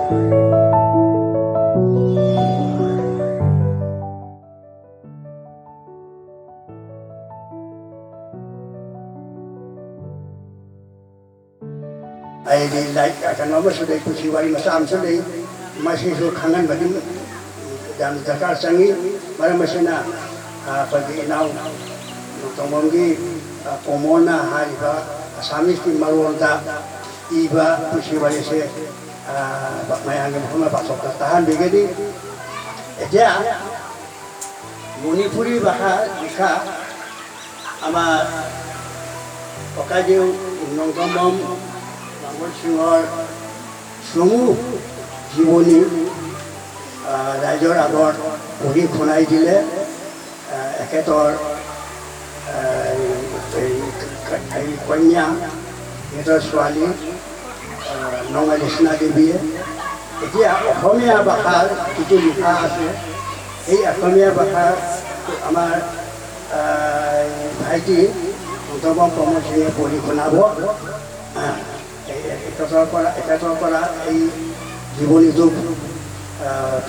ꯑꯩꯗꯤ ꯀꯩꯅꯣ ꯑꯃꯁꯨ ꯂꯩ, ꯄꯨꯟꯁꯤ ꯋꯥꯔꯤ ꯃꯆꯥ ꯑꯃꯁꯨ ꯂꯩ. ꯃꯁꯤꯁꯨ ꯈꯪꯍꯟꯕꯗꯤ ꯌꯥꯝꯅ ꯗꯔꯀꯥꯔ ꯆꯪꯉꯤ. ꯃꯔꯝ ꯑꯁꯤꯅ ꯑꯩꯈꯣꯏꯒꯤ ꯏꯅꯥꯎ ꯅꯣꯡꯊꯣꯝꯕꯝꯒꯤ ꯀꯣꯃꯣꯟꯅ ꯍꯥꯏꯔꯤꯕ ꯑꯁꯥꯃꯤꯁꯀꯤ ꯃꯔꯣꯜꯗ ꯏꯕ ꯄꯨꯟꯁꯤ ꯋꯥꯔꯤꯁꯦ ꯃꯌꯥꯝꯒꯤ ꯃꯐꯝꯗ ꯄꯥꯊꯣꯛꯇ ꯇꯥꯍꯟꯕꯤꯒꯅꯤ. এতিয়া মণিপুৰী ভাষা লিখা আমাৰ ককাইদেউ নংথম্বম মংগল সিঙৰ চমু জীৱনী ৰাইজৰ আগত পঢ়ি শুনাই দিলে এখেতৰ এই কন্যা, সিহঁতৰ ছোৱালী নঙালিষ্ণা দেৱীয়ে. এতিয়া অসমীয়া ভাষাৰ যিটো লিখা আছে, এই অসমীয়া ভাষাৰ আমাৰ ভাইটি নংথম্বম প্ৰমোদ সিঙে পঢ়ি শুনাব. এখেতৰ পৰা এই জীৱনীটো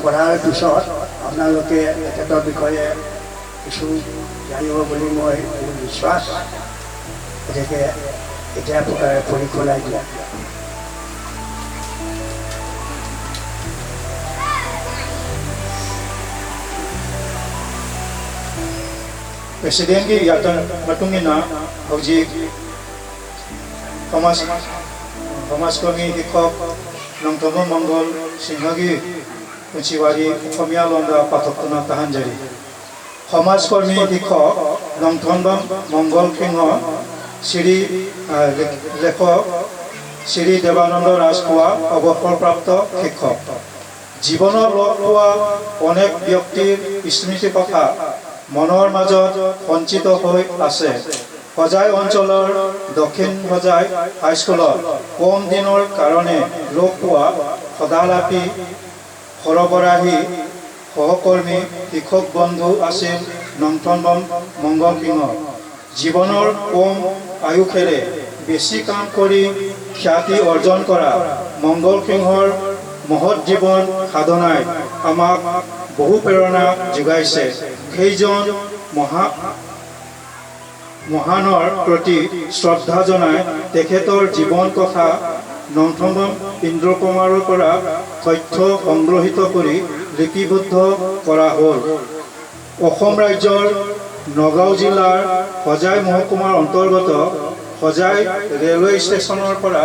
পঢ়াৰ পিছত আপোনালোকে এখেতৰ বিষয়ে কিছু জানিব বুলি মোৰ বিশ্বাস. গতিকে এতিয়া পঢ়ি শুনাই দিয়া. ꯄ꯭ꯔꯁꯤꯗꯦꯟꯠꯒꯤ ꯌꯥꯊꯪ ꯃꯇꯨꯡ ꯏꯟꯅ ꯍꯧꯖꯤꯛ সমাজকৰ্মী শিক্ষক নংথম্বম মংগল সিংহগী পুঞ্চি ৱাৰী অসমীয়া লণ্ডা পাঠকটনা তাহানজাৰী. সমাজকৰ্মী শিক্ষক নংথম্বম মংগল সিংহ, শ্ৰী লেখক শ্ৰী দেৱানন্দ ৰাজখোৱা, অৱসৰপ্ৰাপ্ত শিক্ষক. জীৱনত লগ পোৱা অনেক ব্যক্তিৰ স্মৃতি কথা মনৰ মাজত সঞ্চিত হৈ আছে. হোজাই অঞ্চলৰ দক্ষিণ হোজাই হাইস্কুলত কম দিনৰ কাৰণে লগ পোৱা সদালাপী, সৰবৰাহী সহকৰ্মী, শিক্ষক বন্ধু আছিল নংথম্বম মংগল সিংহ. জীৱনৰ কম আয়ুসেৰে বেছি কাম কৰি খ্যাতি অৰ্জন কৰা মংগল সিংহৰ মহৎ জীৱন সাধনাই আমাক বহু প্ৰেৰণা যোগাইছে. সেইজন মহানৰ প্ৰতি শ্ৰদ্ধা জনাই তেখেতৰ জীৱন কথা নংথম্বম ইন্দ্ৰ কুমাৰৰ পৰা তথ্য সংগ্ৰহিত কৰি লিপিবদ্ধ কৰা হ'ল. অসম ৰাজ্যৰ নগাঁও জিলাৰ হোজাই মহকুমাৰ অন্তৰ্গত হোজাই ৰেলৱে ষ্টেচনৰ পৰা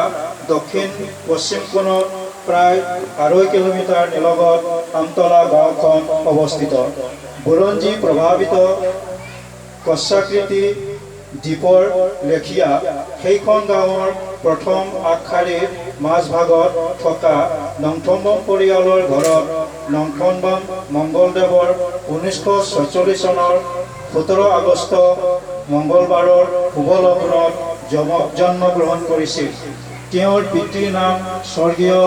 দক্ষিণ পশ্চিম কোণত প্ৰায় 2.5 কিলোমিটাৰ নিলগত আমতলা গাঁওখন অৱস্থিত. বুৰঞ্জী প্ৰভাৱিত কচ্ছাকৃতি দ্বীপৰ লেখীয়া সেইখন গাঁৱৰ প্ৰথম আগশাৰীৰ মাজভাগত থকা নংথম্বম পৰিয়ালৰ ঘৰত নংথম্বম মংগলদেৱৰ 1946 চনৰ 17 আগষ্ট মংগলবাৰৰ শুভ লগ্নত জন্মগ্ৰহণ কৰিছিল. তেওঁৰ পিতৃৰ নাম স্বৰ্গীয়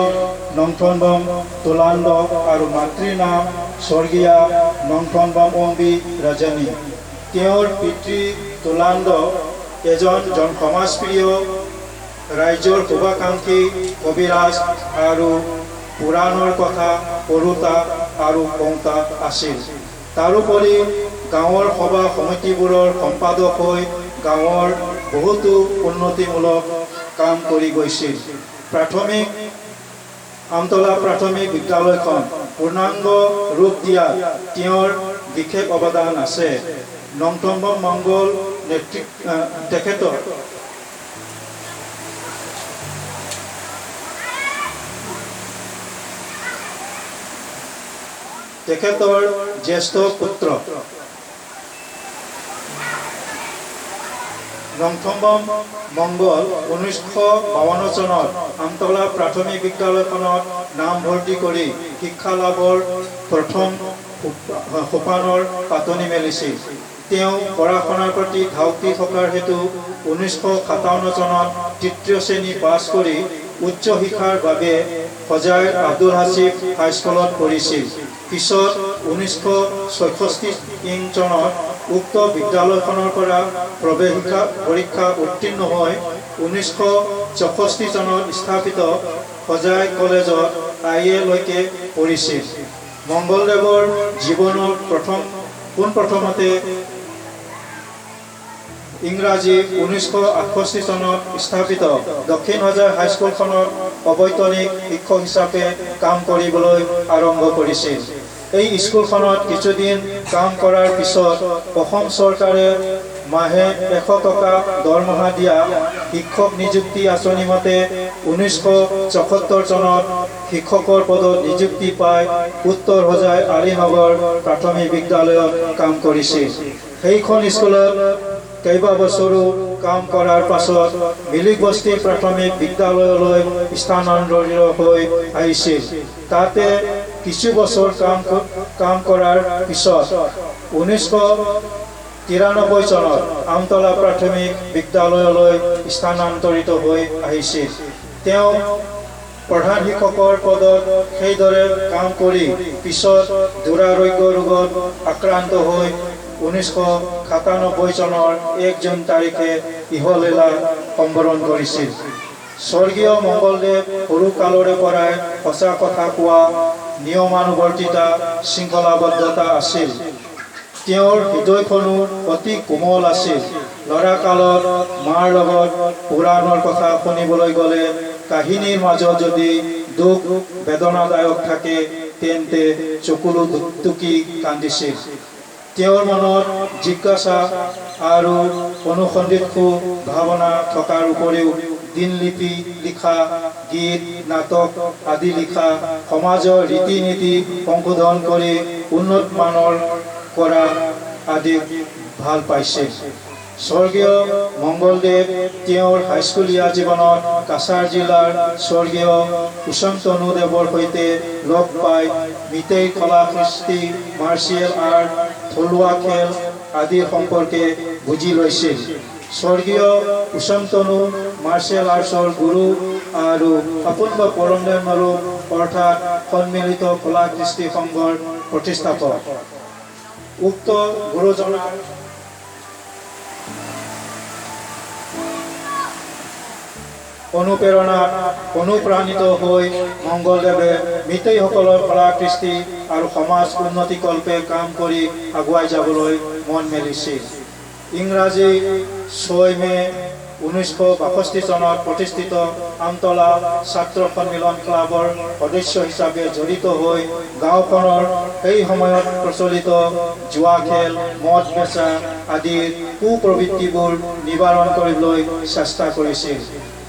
নংথম্বম তোলান্দ আৰু মাতৃৰ নাম স্বৰ্গীয়া নংথম্বম অম্বী ৰজনী. তেওঁৰ পিতৃ তোলান্দ এজন সমাজপ্ৰিয়, ৰাইজৰ শুভাকাংক্ষী কবিৰাজ আৰু পুৰাণৰ কথা পঢ়োতা আৰু কওঁতা আছিল. তাৰোপৰি গাঁৱৰ সভা সমিতিবোৰৰ সম্পাদক হৈ গাঁৱৰ বহুতো উন্নতিমূলক কাম কৰি গৈছিল. আমতলা প্ৰাথমিক বিদ্যালয়খন পূৰ্ণাংগ ৰূপ দিয়াত তেওঁৰ বিশেষ অৱদান আছে. নংথম্বম মংগল নেতৃত্ব তেখেতৰ তেখেতৰ জ্যেষ্ঠ পুত্ৰ. নংথম্বম মংগল 1952 চনত আমতলা প্ৰাথমিক বিদ্যালয়খনত নামভৰ্তি কৰি শিক্ষা লাভৰ প্ৰথম সোপানৰ পাতনি মেলিছিল. তেওঁ পঢ়া শুনাৰ প্ৰতি ধাউতি থকাৰ হেতু 1957 চনত তৃতীয় শ্ৰেণী পাছ কৰি উচ্চ শিক্ষাৰ বাবে হোজাইৰ আব্দুল হাচিব হাইস্কুলত পঢ়িছিল. পিছত 1966 ইং চনত উক্ত বিদ্যালয়খনৰ পৰা প্ৰৱেশিকা পৰীক্ষা উত্তীৰ্ণ হৈ 1964 চনত স্থাপিত হোজাই কলেজত I এলৈকে পঢ়িছিল। মংগলদেৱৰ জীৱনৰ পোনপ্ৰথমতে ইংৰাজী 1968 চনত স্থাপিত দক্ষিণ হোজাই হাইস্কুলখনত অবৈতনিক শিক্ষক হিচাপে কাম কৰিবলৈ আৰম্ভ কৰিছিল। এই স্কুলখনত কিছুদিন কাম কৰাৰ পিছত অসম চৰকাৰে মাহে 100 টকা দৰমহা দিয়া শিক্ষক নিযুক্তি আঁচনি মতে 1974 চনত শিক্ষকৰ পদত নিযুক্তি পাই উত্তৰ হোজাই আলীনগৰ প্ৰাথমিক বিদ্যালয়ত কাম কৰিছিল। সেইখন স্কুলত কেইবাবছৰো কাম কৰাৰ পাছত মিলিকবস্তি প্ৰাথমিক বিদ্যালয়লৈ স্থানান্তৰিত হৈ আহিছিল। তাতে কিছু বছৰ কাম কৰাৰ পিছত 1993 চনত আমতলা প্ৰাথমিক বিদ্যালয়লৈ স্থানান্তৰিত হৈ আহিছিল। তেওঁ প্ৰধান শিক্ষকৰ পদত সেইদৰে কাম কৰি পিছত দুৰাৰোগ্য ৰোগত আক্ৰান্ত হৈ 1997 চনৰ 1 জুন তাৰিখে ইহলীলা সম্বৰণ কৰিছিল। স্বৰ্গীয় মংগলদেৱ সৰুকালৰে পৰাই সঁচা কথা কোৱা, নিয়মানুৱৰ্তিতা, শৃংখলাবদ্ধতা আছিল। তেওঁৰ হৃদয়খনো অতি কোমল আছিল। ল'ৰাকালত মাৰ লগত পুৰাণৰ কথা শুনিবলৈ গ'লে কাহিনীৰ মাজত যদি দুখ বেদনাদায়ক থাকে তেন্তে চকুলো টুকি কান্দিছিল। তেওঁৰ মনত জিজ্ঞাসা আৰু অনুসন্ধিৎসু ভাৱনা থকাৰ উপৰিও দিনলিপি লিখা, গীত নাটক আদি লিখা, সমাজৰ ৰীতি নীতি সংশোধন কৰি উন্নত মানৰ কৰা আদি ভাল পাইছিল। স্বৰ্গীয় মংগলদেৱ তেওঁৰ হাইস্কুলীয়া জীৱনত কাছাৰ জিলাৰ স্বৰ্গীয় কুশন্তনুদেৱৰ সৈতে লগ পাই মিতেই কলা কৃষ্টি, মাৰ্চিয়েল আৰ্ট, থলুৱা খেল আদিৰ সম্পৰ্কে বুজি লৈছিল। স্বৰ্গীয় কুশন্তনু মাৰ্চিয়েল আৰ্টছৰ গুৰু আৰু আপোনব পৰমদেৱ অৰ্থাৎ সন্মিলিত কলা কৃষ্টি সংঘৰ প্ৰতিষ্ঠাপক। উক্ত গুৰুজনাৰ অনুপ্ৰেৰণাত অনুপ্ৰাণিত হৈ মংগলদেৱে মিতেইসকলৰ কলা কৃষ্টি আৰু সমাজ উন্নতিকল্পে কাম কৰি আগুৱাই যাবলৈ মন মেলিছিল। ইংৰাজী 6 মে 1962 চনত প্ৰতিষ্ঠিত আমতলা ছাত্ৰ সন্মিলন ক্লাবৰ সদস্য হিচাপে জড়িত হৈ গাঁওখনৰ সেই সময়ত প্ৰচলিত জুৱা খেল, মদ বেচা আদিৰ কুপ্ৰবৃত্তিবোৰ নিবাৰণ কৰিবলৈ চেষ্টা কৰিছিল।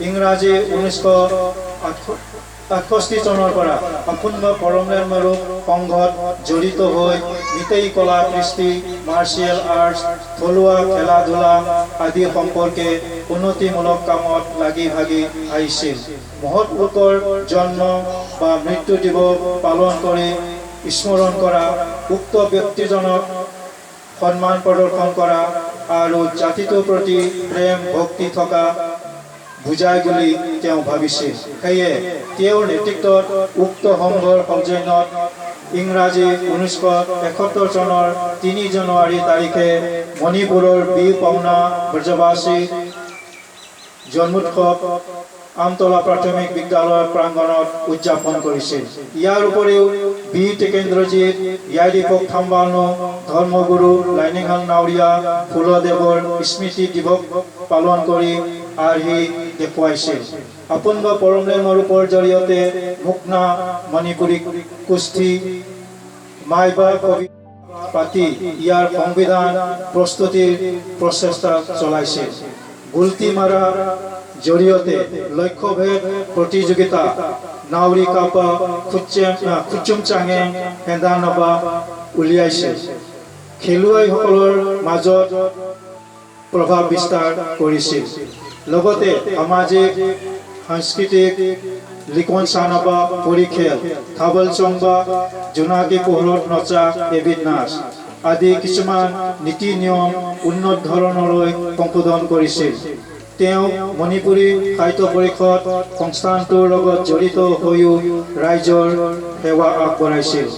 ইংৰাজী 1968 চনৰ পৰা অক্ষুণ্ণ পৰমদেৱ সংঘত জড়িত হৈ মিতেই কলা কৃষ্টি, মাৰ্চিয়েল আৰ্টছ, থলুৱা খেলা ধূলা আদি সম্পৰ্কে উন্নতিমূলক কামত লাগি ভাগি আহিছিল। মহৎ লোকৰ জন্ম বা মৃত্যু দিৱস পালন কৰি স্মৰণ কৰা, উক্ত ব্যক্তিজনক সন্মান প্ৰদৰ্শন কৰা আৰু জাতিটোৰ প্ৰতি প্ৰেম ভক্তি থকা বুজাই বুলি তেওঁ ভাবিছিল। সেয়ে তেওঁৰ নেতৃত্বত উক্ত সংঘৰ সৌজন্যত ইংৰাজী 1971 চনৰ 3 জানুৱাৰী তাৰিখে মণিপুৰৰ বীৰ পাওনা ব্ৰজবাসী জন্মোৎসৱ আমতলা প্ৰাথমিক বিদ্যালয়ৰ প্ৰাংগণত উদযাপন কৰিছিল। ইয়াৰ উপৰিও বীৰ টিকেন্দ্ৰজিৎ, য়াইৰিপক থাম্বালনো, ধৰ্মগুৰু লাইনিংহাল নাৱৰীয়া ফুলদেৱৰ স্মৃতি দিৱস পালন কৰি আৰ্হি দেখুৱাইছিল। আপোনব পৰমদেৱৰ জৰিয়তে মুকনা, মণিপুৰী কুস্তি, মাইবা কবি পাতি ইয়াৰ সংবিধান প্ৰস্তুতিৰ প্ৰচেষ্টা চলাইছিল। গুলটি মাৰাৰ জৰিয়তে লক্ষ্যভেদ প্ৰতিযোগিতা, নাওৰী কাপা, খুচুম চাঙে হেন্দানবা উলিয়াইছিল। খেলুৱৈসকলৰ মাজত প্ৰভাৱ বিস্তাৰ কৰিছিল। লগতে সামাজিক, সাংস্কৃতিক লিকন চানবা পৰিখেল, থাবল চংবা, জোনাকী পোহৰত নচা এবিধ নাচ আদি কিছুমান নীতি নিয়ম উন্নত ধৰণলৈ সংশোধন কৰিছিল। তেওঁ মণিপুৰী সাহিত্য পৰিষদ সংস্থানটোৰ লগত জড়িত হৈও ৰাইজৰ সেৱা আগবঢ়াইছিল।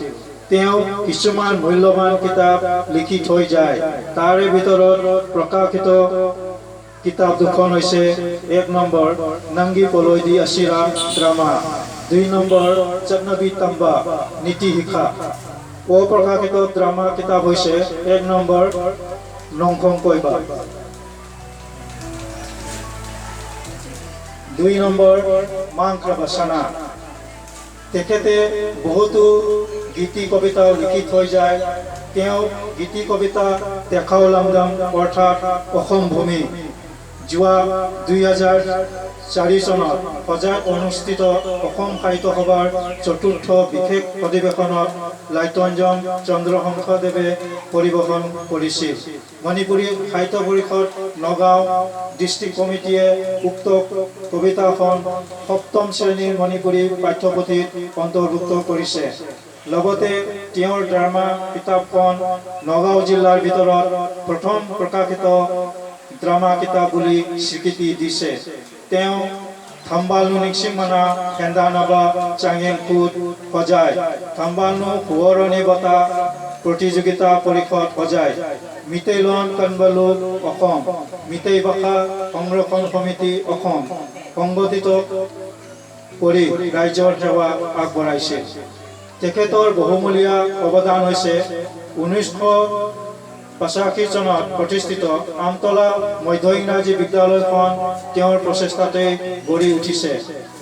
তেওঁ কিছুমান মূল্যৱান কিতাপ লিখি থৈ যায়। তাৰে ভিতৰত প্ৰকাশিত কিতাপ দুখন হৈছে 1 নম্বৰ নংগি পলৈদি আছিৰা ড্ৰামা, 2 নম্বৰ চটনবী তাম্বা নীতি শিক্ষা। অপ্ৰকাশিত ড্ৰামা কিতাপ হৈছে 1 নম্বৰ নংখং কৈবা, 2 নম্বৰ মাংখ্ৰাবাসানা। তেখেতে বহুতো গীতি কবিতাও লিখি থৈ যায়। তেওঁ গীতি কবিতা দেখাও লামদাম অৰ্থাৎ অসম ভূমি যোৱা 2004 চনত সজাত অনুষ্ঠিত অসম সাহিত্য সভাৰ চতুৰ্থ বিশেষ অধিৱেশনত লাইতঞ্জন চন্দ্ৰহংসদেৱে পৰিৱেশন কৰিছিল। মণিপুৰী সাহিত্য পৰিষদ নগাঁও ডিষ্ট্ৰিক্ট কমিটিয়ে উক্ত কবিতাখন সপ্তম শ্ৰেণীৰ মণিপুৰী পাঠ্যপুথিত অন্তৰ্ভুক্ত কৰিছে। লগতে তেওঁৰ ড্ৰামা কিতাপখন নগাঁও জিলাৰ ভিতৰত প্ৰথম প্ৰকাশিত ড্ৰামা কিতাপ বুলি স্বীকৃতি দিছে। তেওঁ থাম্বালনু নিংসিংমানা হেন্দানাবা চাঙেংকুট সজাই, থাম্বালনু সোঁৱৰণী বঁটা প্ৰতিযোগিতা পৰিষদ সজাই, মিতেইলন কনবলু অসম, মিতেই ভাষা সংৰক্ষণ সমিতি অসম সংগঠিত কৰি ৰাইজৰ সেৱা আগবঢ়াইছিল। তেখেতৰ বহুমূলীয়া অৱদান হৈছে 1985 চনত প্ৰতিষ্ঠিত আমতলা মধ্য ইংৰাজী বিদ্যালয়খন তেওঁৰ প্ৰচেষ্টাতেই গঢ়ি উঠিছে।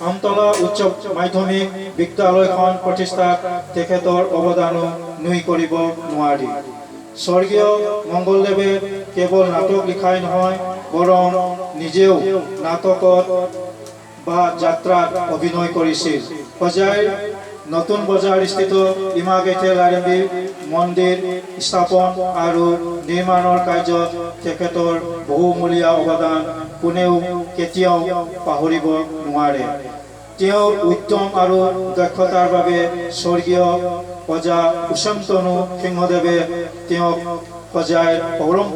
আমতলা উচ্চ মাধ্যমিক বিদ্যালয়খন প্ৰতিষ্ঠাত তেখেতৰ অৱদানো নুই কৰিব নোৱাৰি। স্বৰ্গীয় মংগলদেৱে কেৱল নাটক লিখাই নহয়, বৰং নিজেও নাটকত বা যাত্ৰাত অভিনয় কৰিছিল। সজাইৰ নতুন বজাৰ স্থিত ইমা কেথেল আৰম্ভী মন্দিৰ স্থাপন আৰু নিৰ্মাণৰ কাৰ্যত তেখেতৰ বহুমূলীয়া অৱদান কোনেও কেতিয়াও পাহৰিব নোৱাৰে। তেওঁৰ উদ্যম আৰু দক্ষতাৰ বাবে স্বৰ্গীয় প্ৰজা উশান্তনু সিংহদেৱে তেওঁক সজাইৰ পৰম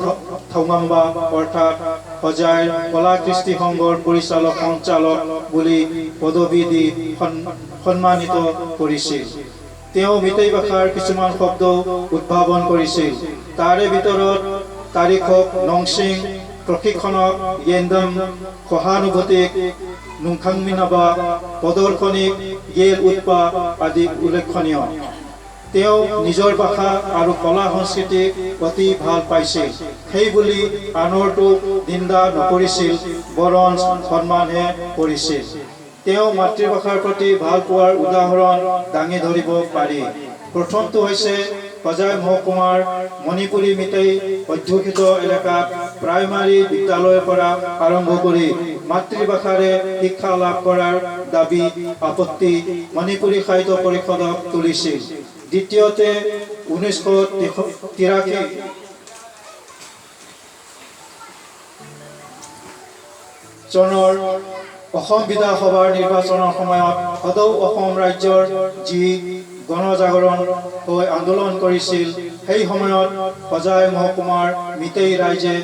থৌঙাম্বা অৰ্থাৎ সজাইৰ কলা কৃষ্টি সংঘৰ পৰিচালক সঞ্চালক বুলি পদবী দি সন্মানিত কৰিছিল। তেওঁ মিতেই ভাষাৰ কিছুমান শব্দ উদ্ভাৱন কৰিছিল। তাৰে ভিতৰত তাৰিখক নংচিং, প্ৰশিক্ষণক য়েন্দম, সহানুভূতিক নুংখাংমিনাবা, প্ৰদৰ্শনীক য়েল উৎপা আদি উল্লেখনীয়। তেওঁ নিজৰ ভাষা আৰু কলা সংস্কৃতিক অতি ভাল পাইছিল। সেইবুলি আনৰটোক নিন্দা নকৰিছিল, বৰঞ্চ সন্মানহে কৰিছিল। তেওঁ মাতৃভাষাৰ প্ৰতি ভাল পোৱাৰ উদাহৰণ দাঙি ধৰিব পাৰি। প্ৰথমটো হৈছে সজাই মহকুমাৰ মণিপুৰী মিতেই অধ্যুষিত এলেকাত প্ৰাইমাৰী বিদ্যালয়ৰ পৰা আৰম্ভ কৰি মাতৃভাষাৰে শিক্ষা লাভ কৰাৰ দাবী আপত্তি মণিপুৰী সাহিত্য পৰিষদক তুলিছিল। দ্বিতীয়তে 1983 চনৰ অসম বিধানসভাৰ নিৰ্বাচনৰ সময়ত সদৌ অসম ৰাজ্যৰ যি গণজাগৰণ হৈ আন্দোলন কৰিছিল, সেই সময়ত সজাই মহকুমাৰ মিতেই ৰাইজে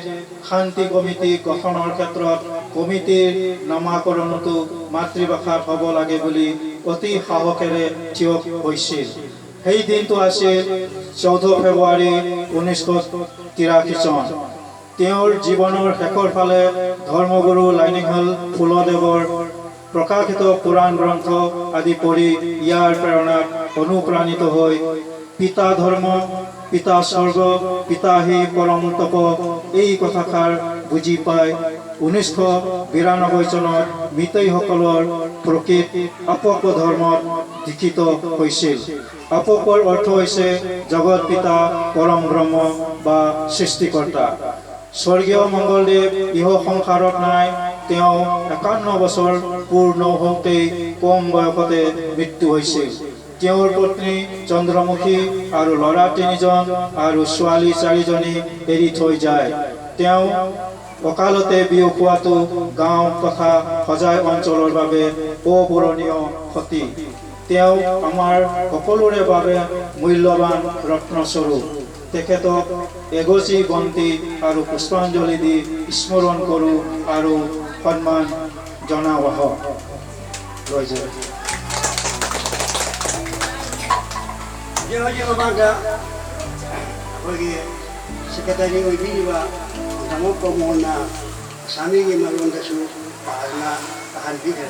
শান্তি কমিটি গঠনৰ ক্ষেত্ৰত কমিটিৰ নামাকৰণতো মাতৃভাষাত হ'ব লাগে বুলি অতি সাহসেৰে থিয় হৈছিল। সেই দিনটো আছিল 14 ফেব্ৰুৱাৰী 1983 চন। তেওঁৰ জীৱনৰ শেষৰ ফালে ধৰ্মগুৰু লাইনিংহল ফুলদেৱৰ প্ৰকাশিত পুৰাণ গ্ৰন্থ আদি পঢ়ি ইয়াৰ প্ৰেৰণাত অনুপ্ৰাণিত হৈ পিতা ধৰ্ম, পিতা স্বৰ্গ, পিতা হি পৰম তপ এই কথাষাৰ বুজি পাই 1992 চনত মিতেইসকলৰ প্ৰকৃত আপক ধৰ্মত দীক্ষিত হৈছিল। আপকৰ অৰ্থ হৈছে জগত পিতা, পৰম ব্ৰহ্ম বা সৃষ্টিকৰ্তা। স্বৰ্গীয় মংগলদেৱ ইহ সংসাৰত নাই। তেওঁ 51 বছৰ পূৰ্ণ হওঁতেই কম বয়সতে মৃত্যু হৈছিল। তেওঁৰ পত্নী চন্দ্ৰমুখী আৰু ল'ৰা 3জন আৰু ছোৱালী 4জনী এৰি থৈ যায়। তেওঁ অকালতে বিয়োগ হোৱাটো গাঁও তথা সজাই অঞ্চলৰ বাবে অপূৰণীয় ক্ষতি। তেওঁ আমাৰ সকলোৰে বাবে মূল্যৱান ৰত্নস্বৰূপ। তেখেতক এগছি বন্তি আৰু পুষ্পাঞ্জলি দি স্মৰণ কৰোঁ আৰু সন্মান জনাওঁ। আহক ৰৈ। ꯍꯧꯖꯤꯛ ꯃꯃꯥꯡꯗ ꯑꯩꯈꯣꯏꯒꯤ ꯁꯦꯀ꯭ꯔꯦꯇꯔꯤ ꯑꯣꯏꯕꯤꯔꯤꯕ ꯇꯥꯃꯣ ꯄ꯭ꯔꯃꯣꯟꯅ ꯑꯁꯥꯃꯤꯒꯤ ꯃꯔꯣꯟꯗꯁꯨ ꯄꯥꯗꯨꯅ ꯇꯥꯍꯟꯕꯤꯈ꯭ꯔꯦ।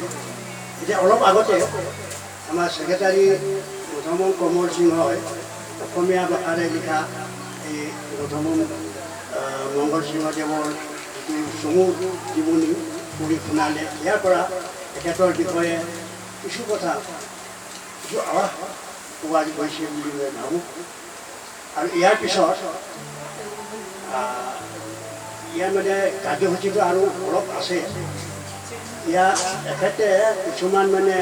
এতিয়া অলপ আগতে আমাৰ ছেক্ৰেটাৰী নধমন কমল সিংহই অসমীয়া ভাষাৰে লিখা এই নধমন মংগল সিংহদেৱৰ যিটো চমু জীৱনী পঢ়ি শুনালে। ইয়াৰ পৰা তেখেতৰ বিষয়ে কিছু কথা, কিছু আভাস পোৱা গৈছে বুলি মই ভাবোঁ। আৰু ইয়াৰ পিছত ইয়াৰ মানে কাৰ্যসূচীটো আৰু অলপ আছে। ইয়াৰ এখেতে কিছুমান মানে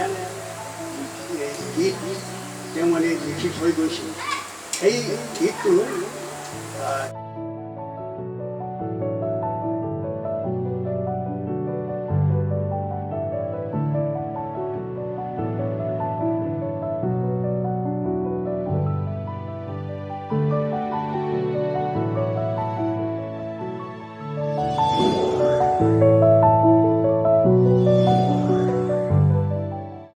গীত তেওঁ মানে লিখি থৈ গৈছে। সেই গীতটো